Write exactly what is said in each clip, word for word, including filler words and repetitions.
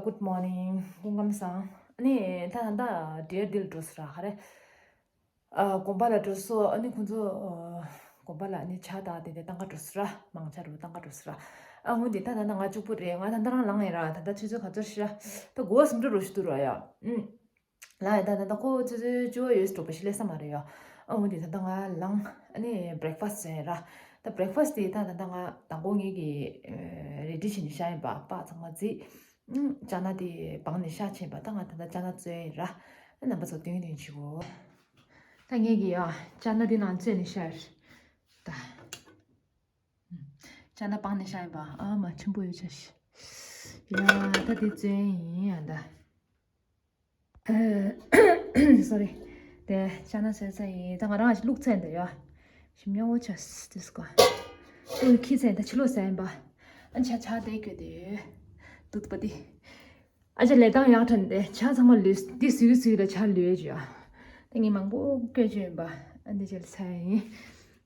Good morning. སྐུ་ཁམས་བཟང་། ཨ་ནི་ད་ད་ད་འདྲེར་འདི་ལ་འགྲོ་སོང་ར། ག་རེ། ཨ། དགོན་པ་ལ་འགྲོ་སོང་། ཨ་ནི་ཁོང་ཚོ་ཨ། དགོན་པ་ལ་ཨ་ནི་ཇ་དང་དེ་འདྲ་བཏང་ག་འགྲོ་སོང་ར། མང་ཇ་རུ་བཏང་ག་འགྲོ་སོང་ར། ཨ། འོ་འདི་ད་ད་ད་ང་གཅིག་པུ་རེད། ང་ད་ད་རང་ལངས་ཡིན་ར། ད་ད་ཆུ་ཚོད་ག་ཚོད་ཤི་ར། ད་དགོས་སུམ་འགྲོ་རུ་ཤི་དུ་ར་ཡ། ཨུམ། ལ་ཡ་ད་ད་ད་ཁོ་ཆུ་ཚོད་བཅུ་པ་ཡོལ་སོང་པ་ཤི་ལས་ས་མ་རེད་ཡ། ཨ། འོ་འདི་ད་ད་ང་ལངས། ཨ་ནི་breakfast་བཟོས་ཡིན་ར། ད་breakfast་དེ་ད་ད་ད་ང་དང་པོ་ངེད་ཀྱི་ready་བྱས་ནས་བཞག་ཡིན་པ། པགས་ཚང་མ་བརྫིས། ཨུམ། ཅ་ན་དེ་སྦངས་ནས་བཞག་བྱས་པ། ད་ང་ད་ལྟ་ཅ་ན་བཙོས་ཡིན་ར། རྣམ་པ་ཚོ་སྟོན་སྟོན་བྱེད་གོ། ད་ངེད་ཀྱིས་ཡ་ཅ་ན་འདི་ནང་བཙོས་ནས་བཞག་ཡིན་ད། ཨུམ། ཅ་ན་སྦངས་ནས་བཞག་ཡིན་པ། ཨ་མ་ཆེན་པོ་ཡོད་ཆ་ཤི། ཡ་ད་དེ་བཙོས་ཡིན་ཡ་ད། ཨ། སོ་རི། དེ་ཅ་ན་བཟོས་ཚར་ཡིན། ད་ང་རང་ཞིག་བླུགས་ཚར་ཡིན་ད་ཡ། ཞིམ་ཉོ་བོ་ཆ་སི་དིས་ཀོ། ཨུ། ཁྱི་ཚན་ད་ཕྱི་ལོགས་ཟ་ཡིན་པ། ཨ་ཆ་ཆ་དེ་གྱོད་དེ། དུད་པ་དེ། ཨ་ཅག་ལས་སྟངས་ཡག་ཐོན་ཏེ་ཆ་ཚང་མ་ལུས། འདི་སུའི་སུའི་ལ་ཆ་ལུས་ཡོད་ཅིག་ཨ། ད་ངས་མང་པོ་བཀོད་ཅིག་ཡིན་པ། ཨ་འདི་ཅི་ལ་ཚ་ཡིན།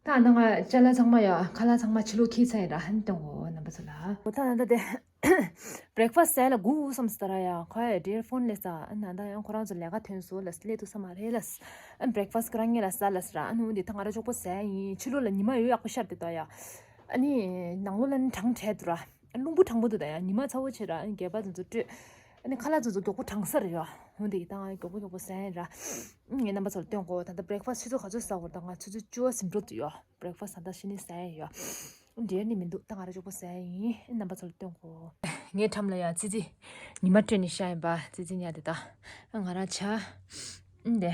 ད་ཨ་ད་ང་ཅ་ལག་ཚང་མ་ཡ་ཁ་ལག་ཚང་མ་ཕྱི་ལོགས་ཁྱི་ཚ་ཡིན་ར། ཧན་གཏོང་གོ་རྣམ་པ་ཚོ་ལ། འོ་ད་ཨ་ད་དེ་breakfast་ཟས་ལ་སྒུག་བསམ་སྟ་ར་ཡ། ཁོ་ཡ་འདྲེར་ཕོན་སླེབས་ས། ཨ་ན་ད་ཡང་ཁོ་རང་ཚོ་ལས་ཀ་ཐོན་སོང་ལ། སླེབས་ཐུབ་ས་མ་རེད་ལ། ཨ་breakfast་ཁོ་རང་ངེད་ལ་ཟ་ལ་ཟེར་ར། ཨ་ནི་འོ་འདི་ད་ང་ར་གཅིག་པོ་ཟ་ཡིན། ཕྱི་ལོགས་ལ་ཉི་མ་ཡོད་ཡག་པོ་ཤར་དེ་ད་ཡ། ཨ་ནི་ནང་ལོགས་ལ་ནི་གྲང་དྲགས་འདུག་ར། རླུང་བུ་གྲང་པོ་འདུག་ད་ཡ། ཉི་མ་ཚ་བོ་བྱས་ར། ཨ་ནི་སྒལ་པ་དེ་ཚོ་སྤྲོད། ཨ་ནི་ཁ་ལག་དེ་ཚོ་མགྱོགས་པོ་གྲང་ས་རེད་ཡ། འོ་འདི་ད་ང་མགྱོགས་པོ་མགྱོགས་པོ་ཟ་ཡིན་ར། ཨ་ངས་རྣམ་པ་ཚོ་ལ་སྟོན་གོ། ད་ལྟ་breakfast་ཆུ་ཚོད་ག་ཚོད་ཟ་དགོས་རེད། ད་ང་ཆུ་ཚོད་བཅུ་པ་ཟིན་འགྲོ་འདུག་ཡ། breakfast་ད་ལྟ་ཕྱི་ནས་ཟ་ཡིན་ཡ། འདྲེར་ནི་མི་འདུག་ད་ང་ར་གཅིག་པོ་ཟ་ཡིན། རྣམ་པ་ཚོ་ལ་སྟོན་གོ། ངའི་འགྲམ་ལ་ཡ་ཙི་ཙི་ཉི་མ་སྤྲོད་ནས་བཞག་ཡིན་པ། ཙི་ཙི་ཉལ་དེ་ད། ང་རང་ཇ། འདི།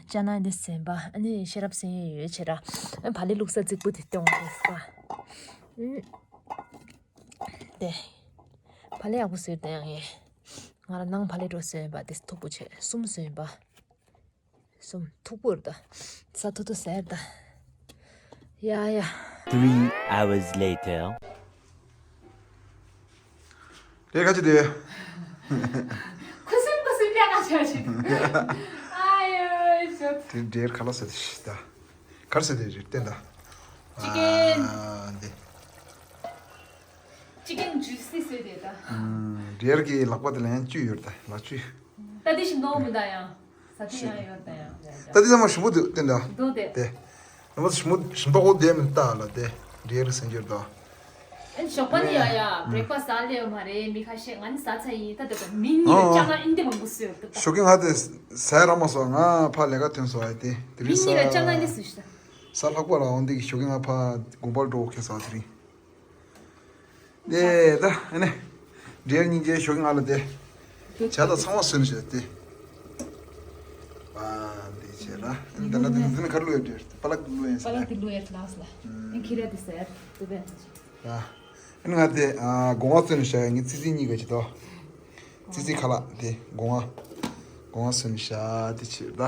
ཅ་ན་འདི་ཟས་པ། ཨ་ནི་ཤེས་རབ་སེང་ཡོད་བྱེད་ར། བག་ལེབ་བླུགས་ས་རྫིག་པོ་དེ་སྟོན་དགོས་པ། འདི། བག་ལེབ་ཡག་པོ་བཟོས་ད་ཡང་ཡིན། ང་རང་ནང་བག་ལེབ་འགྲོ་ཟོས་པ་དེ་མཐུག་པོ་བྱས། གསུམ་ཟོས་པ། གསུམ་མཐུག་པོ་རེད་ད། ས་ཐོ་ཐོ་ཟེར་ད། ཡ་ཡ། Three hours later. དེ་ག་ཅི་དེ། ཁུ་སིམ་ཁུ་སིམ་ལས་ཀ་བྱ་ཞིག་ཨ་ཡོ་ཞོ། དེ་འདྲེར་ཁ་ལོ་ཟེར་དེ་ཤི་ད། གར་ཟེར་དེ་རེད་བསྟན་ད། ཅི་ཀེན། ཨ་འདི། ཅི་ཀེན་ཇུ་སི་ཟེར་དེ་ད། ཨུམ། འདྲེར་གི་ལག་པ་དེ་ལ་ཡང་བཅུད་ཡོད་ད། ལག་བཅུད། ད་དེ་ཞིམ་ནོ་མི་ད་ཡང་། ད་དེ་ཡང་ཡོད་ད་ཡང་། ད་དེ་ཚང་མ་ཞིམ་པོ་འདུག་བསྟན་ད། འདུག་དེ། དེ། ནམ་ཞིམ་པོ་ཞིམ་པོ་གོ་དེ་མི་ལྟ་ལ་དེ། འདྲེར་སེང་གེར་ད། ཨན་ཞོགས་པ་ནི་ཡ་ཡ་breakfast་ཟ་ལེ་ཡོད་མ་རེད། མི་ཁ་ཤས་ང་ནི་ཟ་ཚ་ཡིན། ད་དེ་ད་མི་གཉིས་ལ་ཅ་ན་ཨིན་དེ་མང་པོ་ཟོས་ཡོད་ད། ཞོགས་ཀས་ང་དེ་ཟ་ར་མ་སོང་། ང་ཕ་ལས་ཀ་ཐོན་སོང་ཨ་དེ། དེ་མི་རིང་གཉིས་ལ་ཅ་ན་ཨིན་དེ་ཟོས་ཤི་ད། ས་ལྷག་པ་ར་འོང་དེ་གི་ཞོགས་ཀས་ང་ཕ་དགོན་པར་འགྲོ་ཁེ་ས་དེ་རིང་། དེ་ད་ཨ་ནི། འདྲེར་སྙིང་རྗེ་ཞོགས་ཀས་ང་ལ་དེ། ཇ་དང་ཚང་མ་སོན་བྱས་ཏེ། པ་འདི་བྱས་ལ། འདི་ན་འདི་ནི་གར་ལུ་ཡ་འདྲེར། པ་ལག་ལུ་ཡ་པ་ལག་འདི་ལུ་ཡ་ལགས་ལ། ཨིན་ཁི་ར་འདི་ཟེར་དུ་བས། ཨ་ང་དེ་སྒོ་ང་སོན་བྱས་ངའི་ཙི་ཙི་གཉིས་ཀ་ཅི་ཏོ། ཙི་ཙི་ཁ་ལག་དེ་སྒོ་ང་། སྒོ་ང་སོན་བྱས་དེ་བྱས་ད།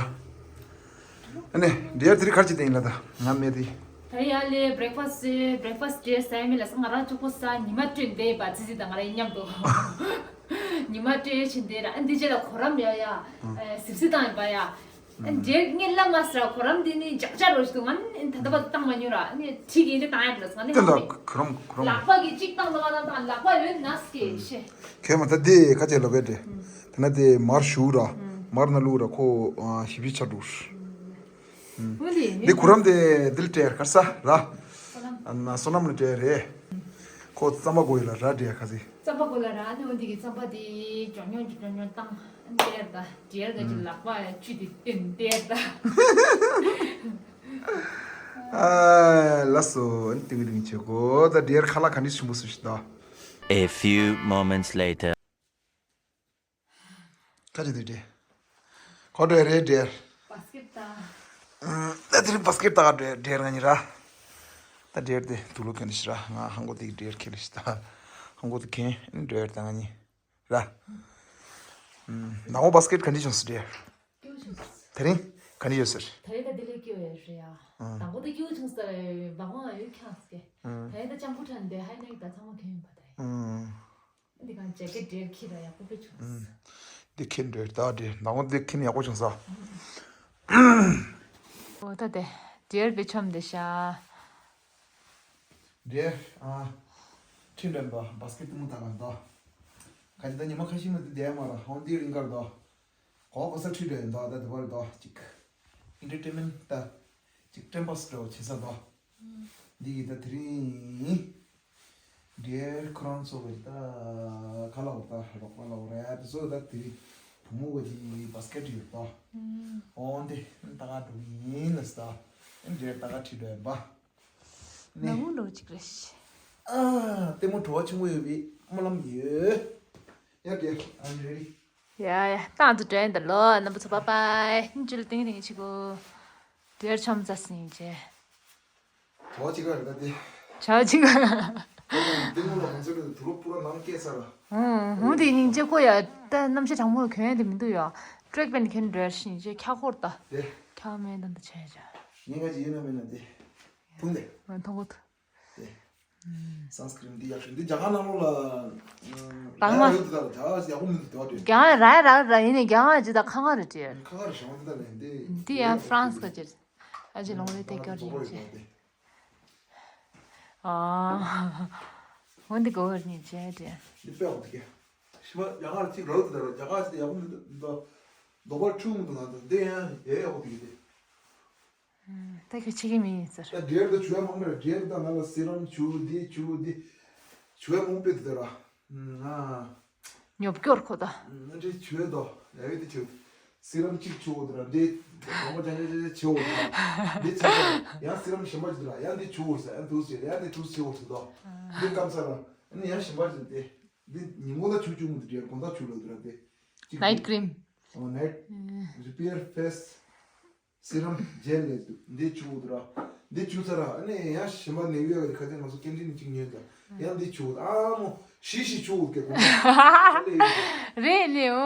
ཨ་ནི་འདྲེར་དེ་རིང་གར་ཅི་དེ་ཡིན་ལ་ད་ང་མེད་དེ། ད་ཡ་ལེ་breakfast་breakfast་འདྲེར་ཟ་ཡ་མེད་ལ་ས། ང་རང་གཅིག་པོ་ཟ། ཉི་མ་སྤྲོད་བསྡད་པ་ཙི་ཙི་དང་ང་རང་མཉམ་དུ། ཉི་མ་སྤྲོད་བྱེད་འདི་ར། ཨ་འདི་རྗེས་ལ་གོ་རམས་ཡ་ཡ། ཨ་སིབ་སི་བཏང་ཡིན་པ་ཡ། ཨ་འདྲེ་ངས་བླ་མ་ཟེར་གོ་རམས་འདི་ནི་ཇག་ཇག་རོ་ཞིག་འདུག་ང་ནི་ད་ལྟ་བར་དུ་བཏང་མ་མྱོང་ར། ཨ་ནི་ཁྲིག་ཡིན་དེ་བཏང་ཡ་ར་ང་ནི་བསྟན་ད་ཧ་མི་གོ་རམས་གོ་རམས། ལག་པ་གི་གཅིག་བཏང་ལ་མ་བཏང་བཏང་ལག་པ་ཡོད་ན་སྐྱེ་ཤེ། ཁྱེད་མ་ད་དེ་ཁ་ཆེ་ལ་བས་དེ། དེ་ན་དེ་མར་ཞུ་ར། མར་ན་ལུ་ར་ཁོ་ཨ་ཞིབ་ཞིབ་ཆ་འགྲོ། འོ་དེ་འདི་གོ་རམས་དེ་འདི་ལ་སྤྲད་གར་ས་ར། ཨ་ན་བསོད་ནམས་ལ་སྤྲད་རེད། ཁོ་རྩམ་པ་དགོས་ཡོད་ལ་ར་འདྲེ་ཁ་ཟི། རྩམ་པ་དགོས་ལ་ར། ཨ་ནི་འོ་འདི་གི་རྩམ་པ་དེ་ཇོ་ཉོ་ཇོ་ཉོ་བཏང་། ཨ་ནི་དེར་ད་འདྲེར་ག་ཅིག་ལག་པ་བཅུད་དེ་བསྟན་དེར་ད། ཨ་ལ་སོ་ཨ་ནི་ཏིང་ཏིང་བྱེད་གོ། ད་འདྲེར་ཁ་ལག་ག་འདྲི་ཞིམ་པོ་སུ་ཞིག་ད། A few moments later. ཁ་ཅིག་དེ་འདྲེ། ཁོ་འདྲེ་རེད་འདྲེ། བ་སྐེད་ད། ད་དེ་རིང་བ་སྐེད་ད་འདྲེ་འདྲེ་ང་གཉིས་ར། ད་འདྲེ་དེ་དུག་ལོག་ཁན་ཞིག་ར། ང་ཧང་གོ་དེ་འདྲེ་ཁེ་ལི་ཞིག་ད། ཧང་གོ་དེ་ཁེ་འདྲེ་ད་ང་གཉིས་ར། ནང་བ་སྐེད་ག་འདྲི་བྱུང་སི་འདྲེ། དེ་རིང་ག་འདྲི་ཡོད་ཟེར། ད་རེས་ད་དེ་ལས་སྐྱོ་ཡོད་རེད་ཡ། དང་པོ་དེ་སྐྱོ་བྱུང་ས་རེད། བ་མ་ཡོད་ཁྱང་སྐེ། ད་རེས་ད་ཅང་པོ་ཁྲ་འདྲེ་ཧའི་ནེག་ད་ཚང་མ་ཁེ་ཡིན་པ་ད་ཡ། འདི་གང་ཇེ་ཀེ་འདྲེར་ཁྱེར་ར་ཡག་པོ་དཔེ་བྱུང་། འདི་ཁྱེར་འདྲེར་ད་འདྲེ་ནང་འདི་ཁྱེར་ཡག་པོ་བྱུང་ས། འོ་ད་དེ་འདྲེར་དཔེ་ཆོམ་དེ་ཤ། འདྲེར་ཨ། ཁྲིམས་རན་པ་བ་སྐེད་ཏུ་མུ་ཐག་ལ་ད། ག་ཅི་ད་ཉི་མ་ཁ་ཤས་མ་དེ་བསྡད་མ་ར་ཧོན་དེ་རིང་གར་དོ། གོ་གོ་ས་ཁྲིད་འགྲོ་ཡིན་དོ་ད་དེ་བར་དོ་ཅིག་ཨིན་ཊར་ཊེན་མེན་ཊི་ད་ཅིག་ཊེམ་པ་སི་འགྲོ་བྱེད་ས་དོ། འདི་གི་ད་དེ་རིང་འདྲེར་ཁོ་རང་ཚོ་གི་ད་ཁ་ལག་ད་རོགས་པ་ལ་རེད་དེ་ཚོ་ད་དེ་རིང་བུ་མོ་གི་བ་སི་ཀེ་ཊི་ཡོད་དོ། ཨོ་འདི་ད་ག་འགྲོ་གི་ཡིན་ལ་ས་ད་འདྲེར་ད་ག་ཁྲིད་འགྲོ་ཡིན་པ། ནི། ལ་མོ་འགྲོ་གཅིག་རེད། ཨ། ལྟད་མོ་བྲོ་བ་ཆེན་པོ་ཡོད་པའི་སྨོན་ལམ་ཡོད། ཡ་དེ་ཨ་ནི་རེ་རེ། ཡ་ཡ་ཏང་དུ་དྲན་ད་ལོ་རྣམ་པ་ཚོ་པ་པའི་ནི་ཅུ་ལ་ཏིང་ཏིང་ཆི་གོ། དེར་ཆོམ་ཙ་སིང་ཅེ། བྲོ་བ་ཆེ་ག་རེད་ད་དེ། བྲོ་བ་ཆེ་ག་ལྟད་མོ་ལ་ང་ཚོ་ལ་དུ་རོ་པུ་ར་ནང་སྐད་ས་ལ། ཧུང་ཧུང་དེ་སྙིང་རྗེ་ཁོ་ཡ་ད་རྣམ་ཤེས་གྲང་མོ་ལ་གྱོན་ཡ་དེ་མི་འདུག་ཡ། ཀྲེག་པན་གྱོན་འདྲ་སྙིང་རྗེ་ཁྱ་ཁོར་ད། དེ། ཁྱ་མེད་ད་འདི་ཆེ་ཆ། ངས་ང་ཅི་ཡིན་ན་མིན་ན་དེ། ཕུང་དེ། ང་མཐོང་གོ་ཐུ། དེ། སན་སི་ཀྲིན་འདི་ཡག་ཤོས་འདི་རྒྱ་གར་ནང་ལོགས་ལ། དྭངས་མ། རྒྱ་གར་ཡོད་དུས་ད་རྒྱ་གར་ཡག་པོ་མི་འདུག་དེ་བ་དེ། རྒྱ་གར་ར་ར་ར་ཡིན་ནས་རྒྱ་གར་ཅི་ད་ཁ་ཁ་རེད་ཅེ། ཁ་ཁ་རེད་ཤང་འདི་ད་ལས་འདི། འདི་ཡང་ཧྥ་རན་སི་ག་ཅེ། ཨ་ཅེ་ལོང་རེ་དེ་སྐྱོར་ཡིན་ཅེ། ཨ། འོན་ཏེ་གོ་བར་ཉེ་ཅེ་ཅེ། འདི་དཔེ་ཡག་པོ་འདུག་གས། ཤི་མ་རྒྱ་གར་ཅིག་རག་དུས་ད་ར་རྒྱ་གར་ཅིག་ཡག་པོ་མི་འདུག་འདི། རྡོག་པར་འཁྲུ་མི་འདུག་ང་ཚོ་འདི་ཡང་ཡས་ཡག་པོ་འདུག་གས་དེ། ད་ཁྱོད་ཆེ་གེ་མི་ཡིན་ཟེར། ད་འབྲེལ་དུ་ཆུ་བ་མང་པོ་རེད། འབྲེལ་དུ་ང་ལ་སི་རམ་ཆུ་འདི་ཆུ་འདི་ཆུ་བ་མང་པོ་དེ་ར། ང་ཉོབ་སྐྱོར་ཁོ་ད། ང་འདྲེ་ཆུ་བ་དོ་ཡ་ཡོད་དེ་ཆུ། སི་རམ་གཅིག་ཆུ་འོ་དེ་ར་འདི་གོང་པ་ཅང་ཅང་ཅང་ཆུ་འོ་དེ་ར། འདི་ཚ་ཚ་ཡང་སི་རམ་གཞན་པ་ཅིག་དེ་ར་ཡང་འདི་ཆུ་འོ་ཟེར་ཡང་དུ་ཟེར་ཡང་འདི་དུ་ཆུ་འོ་ཟེར་དོ། འདི་སྐམ་ས་ར་ཨ་ནི་ཡང་གཞན་པ་ཅིག་དེ། འདི་ཉིན་གུང་ལ་ཆུ་ཆུ་མོ་དེ་འདྲ་དགོང་དག་ཆུ་ལ་དེ་ར་དེ། གཅིག་ནའིཊ་ཀྲིམ། ཨོ་ནའིཊ། ཨེ། རི་པེར་ཕེ་སི། སི་རམ་ཇེལ་ལས་འདུག་འདི་བྱུག་འདུག་ར། འདི་བྱུག་ཚར་ར་ཨ་ནི་ཡང་གཞན་པ་ནེ་ཝི་ཡོག་གི་ཁ་ཆེ་ང་ཚོ་ཀེན་ཊིན་ནས་གཅིག་ཉོས་འདུག་ཡང་འདི་བྱུག་འདུག་ཨ་མོ་ཤི་ཤི་བྱུག་འདུག་གེ་གོ། རེད་ལེ་འོ།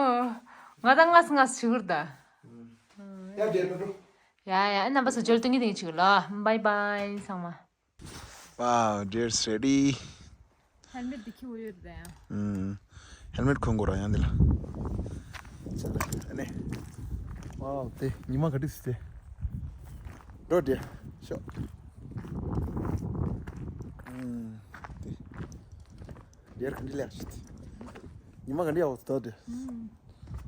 ང་ད་ངས་ངས་བྱུག་ར་ད། ཡ་རྒྱལ་པོ་འགྲོ། ཡ་ཡ་རྣམ་པ་ཚོ་འཇོལ་སྟོན་གྱི་དེང་ཆུག་ལ་བའི་བའི་ཚང་མ། Wow, there's ready. ཧེལ་མེད་འདི་ཁྱི་འོ་ཡོད་རེད། ཨུམ། ཧེལ་མེད་གོན་དགོས་ར་ཡང་འདི་ལ། ཨ་ནི། Wow, དེ་ཉི་མ་ག་འདྲ་སི་དེ། འགྲོ་དེ། ཤོག་ཨུམ། དེ། དེར་ག་འདྲ་ལེགས་ཤི་དེ། ཉི་མ་ག་འདྲ་ཡག་པོ་དོ་དེ།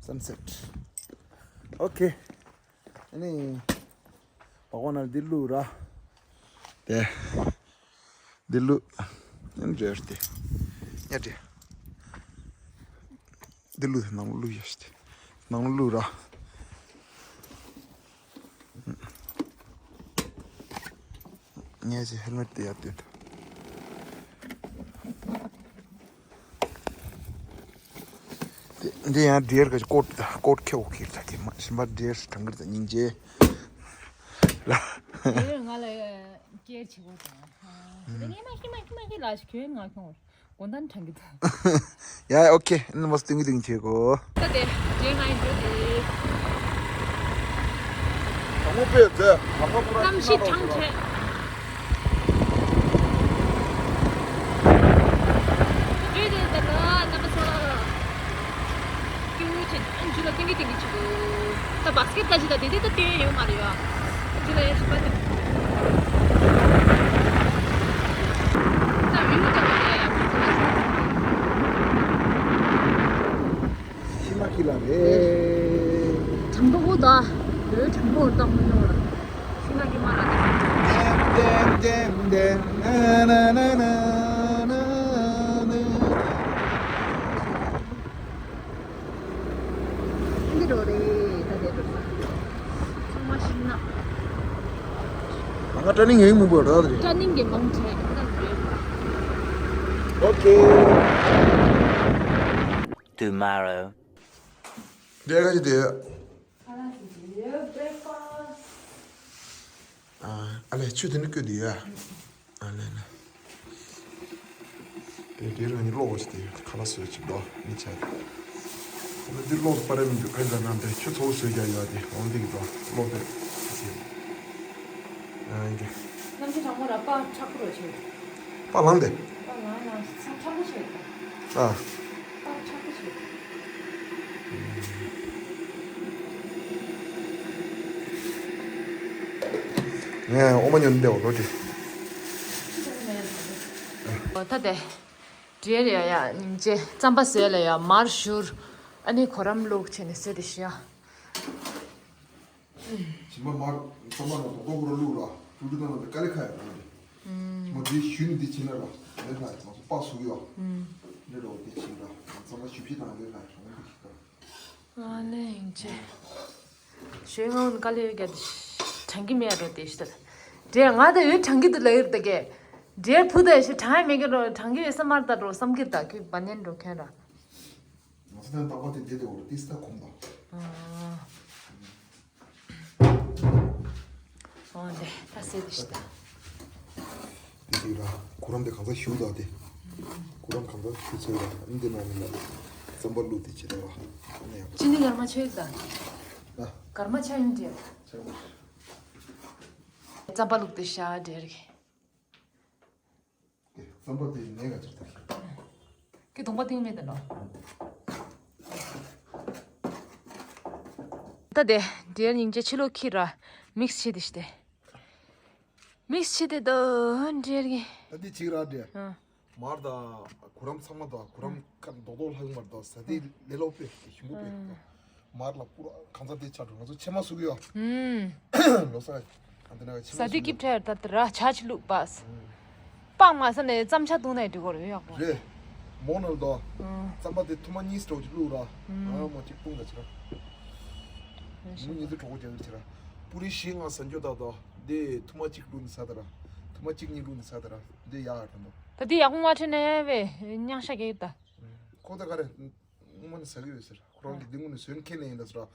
Sunset. Okay. ཨ་ནི། བ་གོ་ན་འདི་བླུགས་ར། དེ། འདི་བླུགས། ཨ་ནི་འདྲེར་དེ། ཉ་དེ། འདི་བླུགས་ནང་བླུགས་ཡ་ཤི་དེ། ནང་བླུགས་ར། ངས་ཀྱི་ཧེལ་མེད་དེ་ཡར་བཏོན། དེ་འདི་ཡང་འདྲེར་ག་ཀོད་ཀོད་ཁེ་འོ་ཁེར་ད་དེ་མ་ཤིན་པ་འདྲེར་གྲང་གར་ད་སྙིང་རྗེ། ལ། འདྲེར་ང་ལ་སྐྱེར་བྱེད་དགོས་དང་། དེ་ནས་མ་ཤི་མ་ཤི་མ་ཤི་ལ་ཤི་ཁྱོད་ང་ཁྱོད། དགོང་དག་དྲན་གི་འདུག་ཡ་ཨོ་ཁེ། ཨ་ནི་མ་སྟོན་གི་དེ་ཆེ་གོ། ད་དེ་རྗེས་ང་ཡི་འགྲོ་དེ། དང་པོ་པས་ཟེར་ལག་པ་པུ་ར་གནམ་གཤིས་གྲང་ཆེ། འགྲོ་དེ་ད་ལ་རྣམ་པ་ཚོ། སྐྱིད་པོ་ཆེ། ཨ་ཇུ་ལ་སྟོན་གི་སྟོན་གི་ཆེ་གོ། ད་བ་སི་ཀེ་ཊི་ལ་ཇི་ལྟ་དེ་དེ་ད་སྟོན་ཡོད་མ་རེད་ཡ། ཇི་ལ་ཡ་ཞིག་པ་དེ། ཤི་མ་ཁི་ལ་རེད། དྲང་པོ་གོ་ད། ལོས་དྲང་པོ་བཏང་མི་ཡོང་ལ། ཤི་མ་ཁི་མ་ལ་དེ། འདི་འགྲོ་རེད་ད་དེ་འགྲོ་ས། ཚང་མ་ཤིང་ནགས། ང་ཀྲ་ནིང་ཡིན་མི་འབོར་ར་རེད། ཀྲ་ནིང་གི་མང་ཆེ་ད་རེད། Okay. Tomorrow. འདི་ག་ཅི་དེ། ཨ་ལས་ཆུ་དེ་ནི་བསྐོལ་དེ་ཡ། ཨ་ལས་ལས། དེ་དེ་རང་ཉིད་ཀློག་པ་ཞིག་དེ་ཁ་ལག་བཟོས་ཅིག་འདུག་མི་ཆ་དེ། ཨ་ལས་འདི་ཀློག་པ་རེད་མི་འདུག་ཨེ་ད་ནང་དེ་ཆུ་ཚོགས་བཟོས་རྒྱག་ཡོད་དེ་འོང་དེ་གི་འདུག་ཀློག་དེ་ཞིག་ཨ་ཡིན་གྱི། གནམ་གཤིས་གྲང་མོ་ར་པ་ཁྲག་པོ་ར་ཆེ། པ་ལངས་དེ། པ་ལངས་ལངས་ས་ཁྲ་པོ་ཆེ། ཨ། པ་ཁྲག་པོ་ཆེ། ངས་ཨོ་མ་ཉོ་འདེའོ་ལོ་དེ། ད་དེ། འབྲས་ཡ་ཡ་སྙིང་རྗེ་རྩམ་པ་ཟས་ལ་ཡ་མར་བཞུར། ཨ་ནི་གོ་རམ་བླུགས་བྱས་ནས་ཟས་དེ་ཤི་ཡ། ཕྱི་མ་མར་རྩམ་པ་ནང་དོག་དོག་པོ་ར་བླུགས་ར་ཀྲུ་ཀྲུ་དང་ལ་དཀའ་ལས་ཁ་ཡ་རང་རེད། ཕྱི་མ་འདི་ཞུ་ནི་འདི་བྱེད་ན་ར་ལས་ཁ་ཡ་ང་ཚོ་པགས་ཟུག་ཡ། འདི་རོ་འདི་བྱེད་ར་རྩམ་པ་ཞུ་ཕྱི་དང་ལས་ཁ་ཡ་རང་འདི་ཤི་ཀ། ཨ་ལེ་ཡིན་ཆེ། ཞོའི་ངའུན་དཀའ་ལས་ཡོད་ཀྱང་དྲང་གི་མེད་རོ་དེ་ཤི་ད། འདྲེ་ང་ད་ཡོད་དྲང་གི་འདུག་ལ་ཡོད་ད་གས། འདྲེ་བུ་ད་ཤི་དྲང་ཡ་མེད་ཀྱི་རོ་དྲང་གི་ཡོད་ས་མར་ད་རོ་བསམ་གྱི་ད་ཁྱོད་བ་ནན་རོ་ཁྱོད་ར། ང་ཚོ་ནས་རྟག་པར་དེ་བསྡད་དེ་འོ་ཏིས་ད་ཁོམ་དང་། ཨོ་འདི་ད་སེ་དེ་ཤི་ད། དེ་དེ་ར་གུ་རམ་དེ་གང་ཚ་ཞུ་ད་དེ། གུ་རམ་གང་ཚ་ཞུ་ཚོད་ར་ཨིན་དེ་ནང་མི་ལ་རྩམ་པ་བླུགས་དེ་བྱེད་ད་ར་ཨ་ནི་ཡང་། ཅི་ནི་གར་མ་ཆོད་ད། ཨ། གར་མ་ཆ་ཡིན་དེ། ཆ་ཡིན། རྩམ་པ་བླུགས་དེ་ཤ་འདྲེར་གི། རྩམ་པ་དེ་ནས་ག་ཅིག་ལྟ། ཀི་གདོང་པ་ཏིང་མེད་དེ་ནོ། ད་དེ་འདྲེར་སྙིང་རྗེ་ཕྱི་ལོགས་ཁྱེར་ར་མིག་སི་བྱེད་དེ་ཤི་དེ། མིག་སི་བྱེད་དེ་དོ་འདྲེར་གི། ད་དེ་གཅིག་ར་འདྲེ། ཨ། མར་དང་གུ་རམ་ཚང་མ་དང་གུ་རམ་ཁ་རྡོག་རྡོག་ལྷག་མར་དང་ཟ་དེ་ལས་ལོག་པས་ཞིམ་པོ་པས། མར་ལ་པུ་ར་གང་ཚ་དེ་ཆ་འགྲོ་ང་ཚོ་ཕྱེ་མ་ཟུག་ཡོད། ལོ་ས་ཨ་དེ་ན་ཕྱེ་མ་ཟ་དེ་ཟུག་ཀིབ་ཡོད། ཁྲེར་ད་དེ་ར་ཆ་ཆི་ལུག་པས། སྤང་མ་ས་ནས་རྩམ་ཆ་བཏུང་ནས་འགྲིག་གོ་རེད་ཡག་པོ། རེད། མོ་ནལ་དོ། རྩམ་པ་དེ་ཐུ་མ་གཉིས་སྤྲོ་ཅིག་བླུགས་ར། ཨ་མ་གཅིག་བཏུང་ད་ཆི་ར། མོ་གཉིས་དེ་གྲོགས་པོ་རྒྱག་གི་ཆི་ར། པུ་རི་བཞི་ལྔ་ཟ་འགྱོ་ད་དོ། དེ་ཐུ་མ་གཅིག་བླུགས་ནས་ཟ་ད་ར། ཐུ་མ་གཅིག་གཉིས་བླུགས་ནས་ཟ་ད་ར། དེ་ཡག་ཨ་དྲན་དོ། ད་དེ་ཡག་པོ་མ་ཁྲིད་ནས་བས་མྱང་ཤ་གེ་ད། ཁོ་ད་ག་རེ། སྔོན་མ་ནས་ཟ་གི་ཡོད་ཟེར། ཁོ་རང་གིས་འདི་སྔོན་ནས་ཟོས་མཁན་ནས་ཡིན་ད་ཟེར།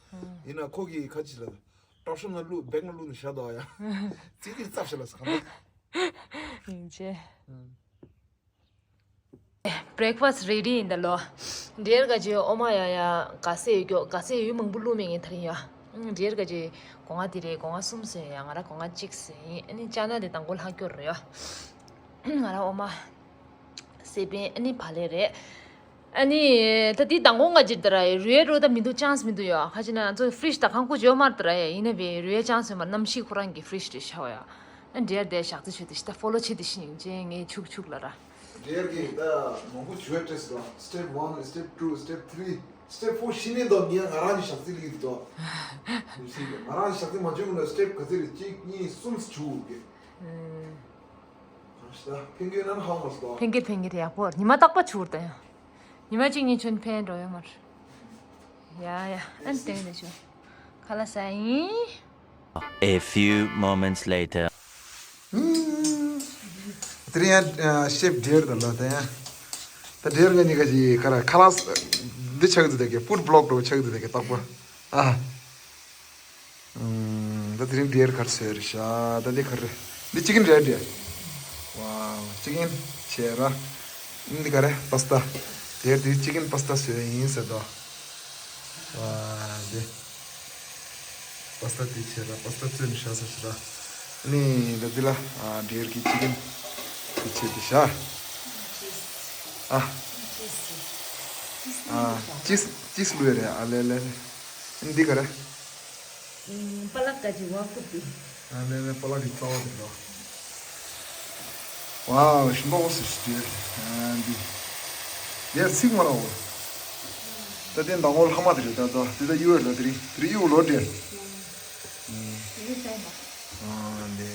ཡིན་ན་ཁོ་གིས་ཁ་ཅིག་ལ། ཏོག་ཤོ་ན་བླུགས་བེག་ན་བླུགས་ནས་བཞག་འདུག་ཡ། ཙི་ཙི་ཙབ་ཤ་ལ་ཟ་ག་ན། ཡིན་ཅེ། བྷི་རེག་ཕ་སི་རེ་ཌི་ཡིན་ད་ལོ། འདྲེར་ག་ཅེ་ཨོ་མ་ཡ་ཡ་ག་སེ་ཡོད་ཀྱོ་ག་སེ་ཡོད་མང་པོ་བླུགས་མེད་ངས་ད་རིང་ཡ། འདྲེར་ག་ཅེ་སྒོ་ང་དེ་རེད་སྒོ་ང་གསུམ་ཟོས་ཡ་ང་ར་སྒོ་ང་གཅིག་ཟོས་ཡིན་ཨ་ནི་ཅ་ན་དེ་དང་པོ་ལྷག་ཀྱོ་རེད་ཡ། ང་ར་ཨོ་མ། སེ་པན་ཨ་ནི་བ་ལེ་རེད། ཨ་ནི་ད་དེ་དང་པོ་ང་ཅིར་ད་ར་རུའི་རོ་ད་མི་འདུག་ཅང་སི་མི་འདུག་ཡ་ཁ་ཅིག་ན་ང་ཚོ་ཕི་རིཇ་ད་ཁང་ཁུ་ཇོ་མར་ད་ར་ཡ་ཡིན་ན་བའི་རུའི་ཅང་སི་མར་གནམ་གཤིས་ཁོ་རང་གི་ཕི་རིཇ་རེ་ཤ་བ་ཡ། ཨ་འདྲེར་དེ་ཞག་ཚི་ཆུ་དེ་ཤི་ད་ཕོ་ལོ་ཆེ་དེ་ཤི་ཡིན་ཅེ་ངས་ཆུག་ཆུག་ལ་ར། འདྲེར་གི་ད་མང་པོ་ཆུ་བའི་ཏྲེས་ལ་step one step two step three step four ཤི་ནས་ད་ངས་ང་རང་གི་ཞག་ཚི་ལི་གི་ད། ང་རང་གི་ཞག་ཚི་མ་བྱུང་ན་step་ག་ཚི་རེ་གཅིག་གཉིས་གསུམ་ཆུ་གི། ཕན་གྱི་ནན་ཧང་མ་སོ། ཕན་གྱི་ཕན་གྱི་ཡག་པོ་ཉི་མ་རྟག་པ་ཆུར་ད་ཡང་། ཉི་མ་གཅིག་གཉིས་ཆུན་ཕན་འགྲོ་ཡོད་མར། ཡ་ཡ་ཨན་ཏེང་ནེ་ཆུ། ཁ་ལ་ས་ཡིན། A few moments later. དེ་རིང་ཡང་ཤེབ་འདྲེར་དང་ལ་ད་ཡང་། ད་འདྲེར་ང་གཉིས་ཀ་ཅིག་ཁ་ར་ཁ་ལག་འདི་ཆགས་འདུག་ད་གི་ཕུཌ་བི་ལོག་འགྲོ་ཆགས་འདུག་ད་གི་རྟག་པ། ཨ། ད་དེ་རིང་འདིར་གར་སོས་རེད་ཤག་ད་འདི་ག་རེ། འདི་ཅི་ཀིན་རེད་རེད། ཝའོ་ཅི་ཀིན་བྱས་ར། འདི་ག་རེ་པ་སྟ། དེར་འདི་ཅི་ཀིན་པ་སྟ་སོས་ཡིན་ཟེར་དོ། ཝའོ་འདི། པ་སྟ་དེ་བྱས་ར་པ་སྟ་བཙོས་ནས་ཤག་ཟེར་ཤག་ར། ནི་ད་འདི་ལ་འདིར་གི་ཅི་ཀིན་དེ་བྱས་དེ་ཤག་ཨ། ཨ་ཅིས་ཅིས་ལུས་རེད་ཨ་ལེ་ལེ་ལེ། འདི་ག་རེ། པ་ལག་ག་ཅི་བ་ཀུ་པི། ཨ་ནེ་ནེ་པ་ལག་གི་རྩ་བ་དེ་འདྲ། ཝའོ་ཞིམ་པོ་སུ་ཞིག་དེ། ཨ་འདི། ཡར་ཚིག་མ་ར་འོ། ད་དེ་མདང་དགོང་ལྷག་མ་དེ་རེད་ད་ད་དེ་ད་གཡུ་ལ་དེ་རེད་དེ་རེད་གཡུ་ལོ་དེ། ཨ་འདི་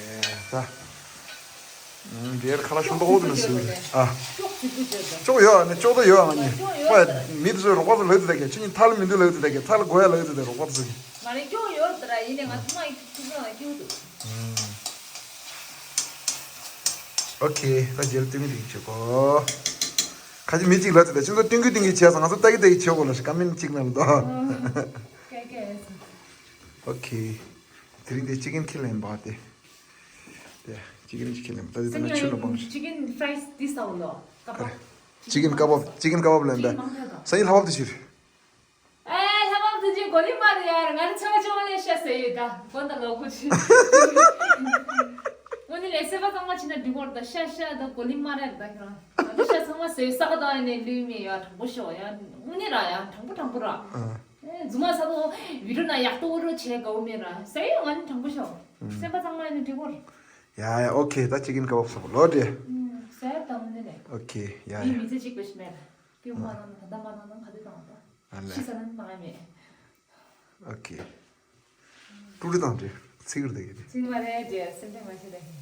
ད། འདིར་ཁ་ལག་ཤོང་ཏོག་ཏོ་ནི་སུ་ཨ། ཅོག་ཡོད་ཨ་ནི་ཅོག་ཏོ་ཡོད་ཨ་ནི། ཧོ་མི་དེ་ཚོས་རོགས་པ་ཚོ་ལབ་དེ་ད་གི་ཁྱེད་གཉིས་ཐལ་མི་འདུག་ལབ་དེ་ད་གི་ཐལ་དགོས་ཡ་ལབ་དེ་ད་རོགས་པ་ཚོ་གི། ང་རེ་ཅོག་ཡོད་དེ་ར་ཡིན་ནས་ང་ཐུག་མ་ཡིན་ཐུག་མ་ཡིན་ཐུག་འདུག་ཨོ་ཁེ་ད་རྗེས་ལ་སྟོན་གི་འདུག་ཆོག་གོ་ཁ་ཅིག་མི་གཅིག་ལབ་དེ་ད་ཁྱེད་ཚོ་སྟོན་གི་སྟོན་གི་བྱས་སོང་ང་ཚོ་ལྟ་གི་ལྟ་གི་བྱེད་དགོས་ལ་ཤི་ཀ་མེན་གཅིག་ནང་ལ་ད། ཨོ་ཁེ། དེ་རིང་དེ་ཅི་ཀིན་ཁི་ལེན་པ་དེ། དེ་ཅི་ཀིན་ཅི་ཁི་ལེན་པ་ད་དེ་ན་ཆུ་ལ་བང་ཆི་ཀིན་ཕ་རའི་སི་དེ་ས་འོ་ལོ། ཀ་པ། ཅི་ཀིན་ཀ་བབ་ཅི་ཀིན་ཀ་བབ་ལེན་པ། ས་ཡི་ལྷ་བབ་དེ་ཕྱིར། ཨེ་ལྷ་བབ་དེ་ཅི་གོ་ལི་མ་རེད་ཡ་ང་རི་ཚ་བ་ཅོ་ལེ་ཤ་ཟེ་ཡོད་ད་གོ་ད་ལོ་གོ་ཆི། ངོ་ནི་ལེ་སེ་བ་ཚང་མ་ཆི་ན་འདི་གོར་ད་ཤ་ཤ་ད་གོ་ལི་མ་རེད་ད་ཁྱོད་རང་ད་ཤ་ཚང་མ་ཟེ་ས་ག་ད་ཡ་ནས་ལུས་མེ་ཡ་དྲང་པོ་ཤོ་ཡ་ངོ་ནི་ར་ཡ་དྲང་པོ་དྲང་པོ་ར། རྫུན་མ་ས་དོ་བི་ཌིའོ་ན་ཡག་ཏོ་རོ་བྱེད་དགའ་བོ་མེད་ར་ཟེར་ཡོད་ང་ནི་དྲང་པོ་ཤོག་སེམས་པ་ཚང་མ་ཡིན་ན་འགྲིག་གོ། ཡ་ཡ་ཨོ་ཁེ་ད་ཅི་ཀིན་ཀ་བབ་སོགས་ལོ་འདྲེ། ཟེར་དང་ནི་ནས་ ཨོ་ཁེ། ཡ་ཡ། མི་ཚེ་གཅིག་པ་ཞིག་མེད། སྐྱོ་མ་གནང་ན་ད་ལྟ་མ་གནང་ན་ག་དུས་གནང་བ། ཨ་ལས། ཤི་ས་ན་གནང་ཡ་མེད། ཨོ་ཁེ། ཀྲུ་ཀྲུ་དང་འདྲེ་ཚིག་རེ་ད་གི་རེད། ཚིག་མ་རེད་འདྲེ་སེམས་ཁྲལ་མ་བྱེད་ད་གི།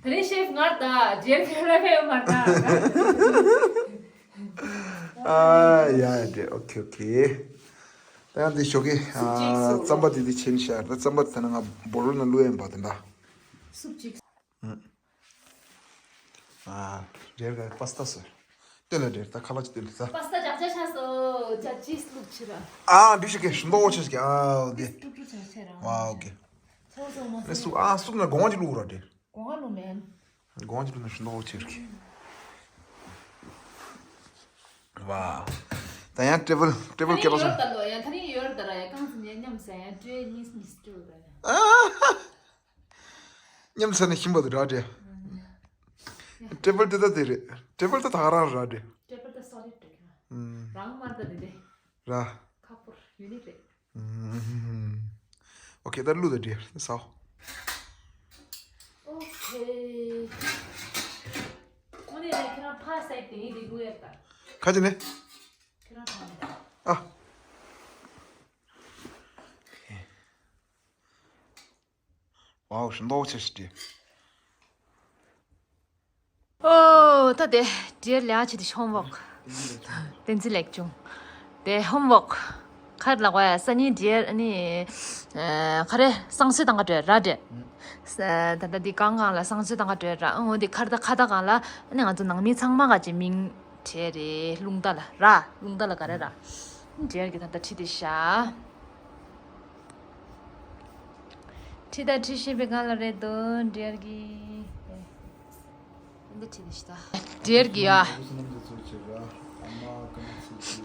ད་རེས་ཤེབ་ངར་ད་འདྲེ་ཁ་ལ་ཕེབས་མ་ད། ཨ་ཡ་འདྲེ། ཨོ་ཁེ་ཨོ་ཁེ། ད་ཡང་འདི་ཞོགས་ཀས་ཨ་རྩམ་པ་དེ་འདི་ཆེན་ཤར། ད་རྩམ་པ་དེ་ན་ང་བོ་རོ་ན་ལུ་ཡན་པ་དེ་འདྲ། སུབ་ཅིག་ཨ། འདྲེར་ག་པ་སི་ཏ་སོ། སྟོན་ལ་འདྲེར་ད་ཁ་ལག་ཅིག་སྟོན་ལ་ས། པ་སི་ཏ་ཇག་ཇག་ཆགས་སོ། ཇག་ཅིས་ལུག་ཕྱི་ར། ཨ་འདི་ཞིག་གི་ཤིན་ཏོ་འོ་ཆེ་ཞིག་གི་ཨ་འདི། ཀྲུག་ཀྲུག་ཆགས་ཆེ་ར། ཝའོ་ཨོ་ཁེ། ཚོ་ཚོ་མོ་ནི་སུ་ཨ་སུ་ན་གོང་ཅིག་ལུག་ར་འདྲེར། གོང་ལུག་མེན། གོང་ཅིག་ལུག་ན་ཤིན་ཏོ་འོ་ཆེ་ཞིག་གི། ཝའོ། ད་ཡང་ཊེ་བལ་ཊེ་བལ་ཀེ་རོ་སོང་། ད་ལོ་ཡང་ད་རིང་ཡོར་ད་ར་ཡང་གང་ཚི་ཉེ་མཉམ་ཟ་ཡང་ཊེ་ཉིས་ཉིས་ཊེ་བལ་ད་ར། མཉམ་ཟ་ནས་ཤིམ་པ་དུ་ར་ཏྲེ། ཊེ་བལ་དེ་ད་དེ་རེད། ཊེ་བལ་ད་ད་ག་རང་ར་ཏྲེ། ཊེ་བལ་ད་སོ་ལིཌ་རེད། རང་མར་ད་དེ་དེ། ར། ཁག་པོ་ཡུ་ནིག་རེད། ཨོ་ཁེ། ད་ལུ་ད་ཏྲེ་ས། ཨོ་ཁེ། ཁོ་ནས་ཁྱེད་རང་ཕ་སའི་དེ་ཡིན་དེ་ལུ་ཡ་ད། ཁ་ཅི་ནས། ཁྱེད་རང་ཕ་ནས། ཨ། ཝའོ་ཤིན་ཏོ་ཆེ་ཞིག་ཏེ། ཨོ་ད་དེ་འདྲེར་ལས་ཆེ་དེ་ཧོམ་ཝོག་བསྟན་འཛིན་ལེགས་བྱུང་། དེ་ཧོམ་ཝོག་ཁར་ལ་གོ་ཡ་ས་ནི་འདྲེར་ཨ་ནི་ཁ་རེ་སང་སོས་དང་ག་འདྲེ་ར་འདྲེ། ད་ལྟ་འདི་གང་གང་ལ་སང་སོས་དང་ག་འདྲེ་ར། ཨོ་འདི་ཁར་ད་ཁ་ད་གང་ལ་ཨ་ནི་ང་ཚོ་ནང་མི་ཚང་མ་ག་ཅི་མིང་། བྲེ་རེ་རླུང་རྟ་ལ་ར། རླུང་རྟ་ལ་ག་རེ་ར། འདྲེར་གི་ད་ལྟ་ཁྲི་དེ་ཤ། ཁྲི་ད་ཁྲི་ཤེས་པའི་གང་ལ་རེད་དོ་འདྲེར་གི། འདི་ཁྲི་དེ་ཤ་ད། འདྲེར་གི་ཡ།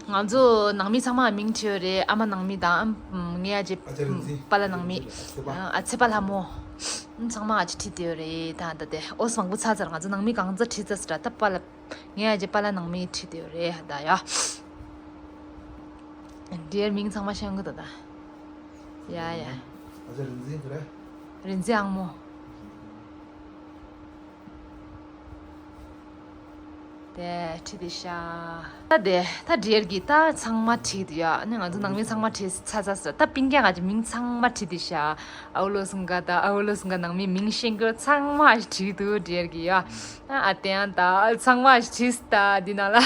ང་ཚོ་ནང་མི་ཚང་མ་མིང་བྲིས་ཡོད་རེད། ཨ་མ་ནང་མི་དང་ངའི་ཨ་ཅེ་པ་ལ་ནང་མི། ཨ་ཚེ་པ་ལྷ་མོ། ཚང་མ་ཨ་ཅེ་བྲིས་བསྡད་ཡོད་རེད། ད་ད་དེ་ཨོ་སི་མང་པོ་ཚ་ཚར། ང་ཚོ་ནང་མི་གང་ཚ་བྲིས་ཚ་ཟེར་ད་པ་ལ། ངས་ཨ་ཅེ་པ་ལ་ནང་མི་ཁྲིད་དེ་རེད་ད་ཡ། འདིར་མིང་ཚང་མ་ཤེས་གི་འདུག་ད། ཡ་ཡ། ཨ་ཅེ་རིན་འཛིན་ག་རེ། རིན་འཛིན་ཨང་མོ། དེ་ཁྲིད་དེ་ཤ། ད་དེ་ད་འདིར་གི་ད་ཚང་མ་ཁྲིད་དེ་ཡ། ཨ་ནི་ང་ཚོ་ནང་མི་ཚང་མ་ཁྲིད་ཚ་ཚ་ཟེར། ད་པིང་རྒྱ་ང་ཅེ་མིང་ཚང་མ་ཁྲིད་དེ་ཤ། ཨའུ་ལོ་སུང་ག་ད་ཨའུ་ལོ་སུང་ག་ནང་མི་མིང་ཤེས་གི་ཚང་མ་ཁྲིད་དུ་འདིར་གི་ཡ། ཨ་ཏེ་ཡང་ད་ཚང་མ་ཁྲིས་ད་འདི་ན་ལ།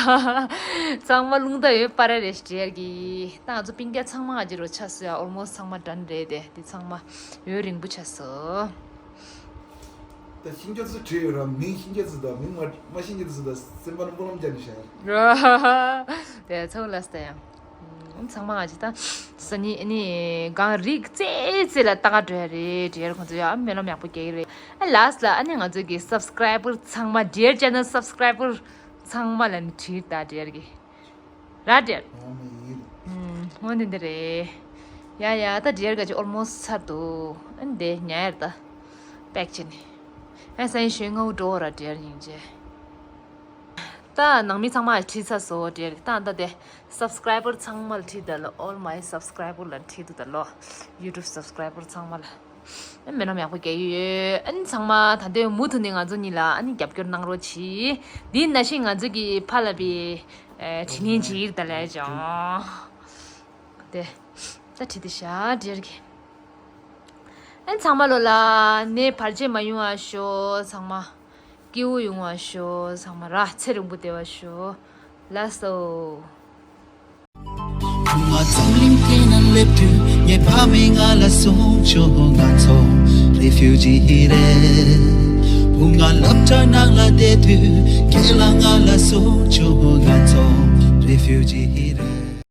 ཚང་མ་རླུང་རྟ་ཡོད་པ་རེ་རེ་ཞེས་གི། ད་ང་ཚོ་སྤུན་ཀྱག་ཚང་མ་ཨ་ཅེ་རོ་ཆ་སོ་ཡ། ཨོལ་མོ་སི་ཚང་མ་འགྲན་རེད་དེ། འདི་ཚང་མ་ཡུན་རིང་པོ་ཆ་སོ། ད་ཤིང་རྒྱ་ཚོ་བྲིས་ཡོད་ར། མིང་ཤིང་རྒྱ་ཚོ་དང་མིང་མ་མ་ཤིང་རྒྱ་ཚོ་དང་སེམས་པ་ནང་སྤུ་ལམ་རྒྱག་ནས་བཞག་ཡ། དེ་ཚོ་ལ་སྟེ་ཡང་། ཚང་མ་ང་ཅི་ད་ས་ནི་ནི་གང་རིག་ཙེ་ཙེ་ལ་ལྟ་ག་འགྲོ་ཡ་རེད། འདྲེར་ཁོང་ཚོ་ཡ་ཨ་མེ་ལོ་མེག་པོ་རྒྱག་གི་རེད། ཨ་ལ་སི་ལ་ཨ་ནི་ང་ཚོ་གི་སབ་སི་ཀ་རའི་བར་ཚང་མ་འདྲེར་ཅེ་ནལ་སབ་སི་ཀ་རའི་བར་ཚང་མ་ལ་ནི་བྲིས་ད་འདྲེར་གི་ར་འདྲེར། ཨོ་འདི་འདི་རེད། ཡ་ཡ་ད་འདྲེར་ག་ཅི་ཨོལ་མོ་སི་ཚར་འདུག་ཨ་ནི་དེ་ཉལ་ཡར་ད་པེག་ཅེ་ནི་ཨ་ས་ཡི་ཞོན་ངའུ་འགྲོ་ར་འདྲེར་སྙིང་རྗེ། ད་ནང་མི་ཚང་མ་ཁྲིད་ཚར་སོང་འདྲེར་གི། ད་ད་དེ་སབ་སི་ཀ་རའི་བར་ཚང་མ་ལ་ཁྲིད་ད་ལོ། All my subscriber ལ་ཁྲིད་འདུག་ད་ལོ། ཡུ་ཊུབ་སབ་སི་ཀ་རའི་བར་ཚང་མ་ལ་ཨ་མེ་ལོ་མེག་པོ་རྒྱག་གི་ཡོད། ཨ་ནི་ཚང་མ་ད་ལྟའི་མུ་མཐུད་ནས་ང་ཚོ་གཉིས་ལ་ཨ་ནི་རྒྱབ་སྐྱོར་གནང་རོགས་གྱིས། དེ་ནང་བཞིན་ང་ཚོ་གི་ཕ་ལ་བི་ཨེ་དྲི་ངན་ཅིག་ད་ལས་ཀྱང་དེ་ད་ཁྲིད་དེ་ཤ་འདྲེར་གི། ཨ་ནི་ཚང་མ་ལོ་ལ་ནས་བར་ཆད་མ་ཡོང་བ་ཤོག་ཚང་མ། སྐྱིད་པོ་ཡོང་བ་ཤོག་ཚང་མ་ར་ཚེ་རིང་པོ་བདེ་བ་ཤོག་ལགས་སོ། བུ་ང་འཛམ་གླིང་སྟེང་ན་སླེབས་དུས་ངའི་ཕ་མས་ང་ལ་གསུངས་བྱུང་ང་ཚོ་རི་ཕིའུ་ཇི་རེད། བུ་ང་སློབ་གྲྭ་ནང་ལ་བསྡད་དུས་རྒན་ལགས་ང་ལ་གསུངས་བྱུང་ང་ཚོ་རི་ཕིའུ་ཇི་རེད།